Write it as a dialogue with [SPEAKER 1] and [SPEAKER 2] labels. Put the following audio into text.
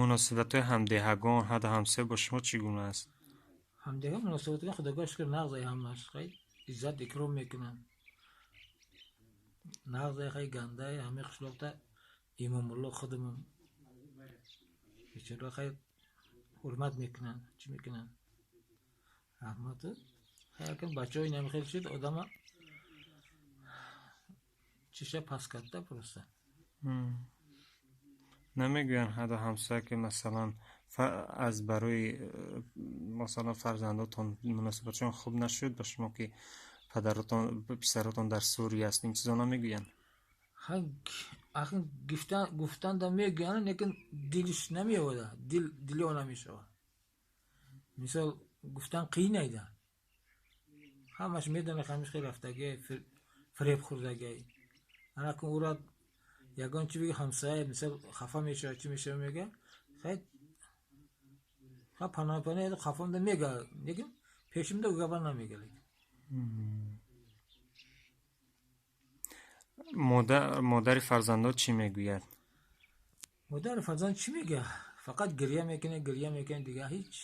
[SPEAKER 1] Муносибатҳои ҳамдеҳагон, ҳадду ҳамсоя бо шумо чӣ гуна аст?
[SPEAKER 2] Ҳамдеҳа муносибатҳои худого шукр, нағзай ҳамаш, хай, иззат икром мекунанд. Нағзай, хай, гандай ҳамаи қишлоқда имомулло худамон. Бечора, хай, ҳурмат мекунанд, чӣ мекунанд. Раҳмату хай, акн бачаҳои намихел шуд, одама чиша паст карда просто.
[SPEAKER 1] Намегӯянд ҳадду ҳамсоя, ки масалан аз барои масалан фарзандотон муносибатшон хуб нашуд ба шумо, ки падаротон, писаротон дар Сурия аст, ин чизо намегӯянд?
[SPEAKER 2] Ахн гуфтанда мегӯянд, лекин дилиш намеояд, дил дило намешавад. Мисол, гуфтан қиин айда. Ҳамаш медонад, ҳамаш хел рафтагиай, фиреб хӯрдагиай. Анакун ура ягон чи биги, ҳамсоя, мисол, хафа мешавад, чӣ мешавад, мега, хай, ха, паноҳ паноҳ хафамда мега, лекин пешимда у гапа намега.
[SPEAKER 1] Модари фарзандо чӣ мегӯяд?
[SPEAKER 2] Модари фарзанд чӣ мега? Фақат гирья мекунад, гирья мекунад, дига ҳеҷ.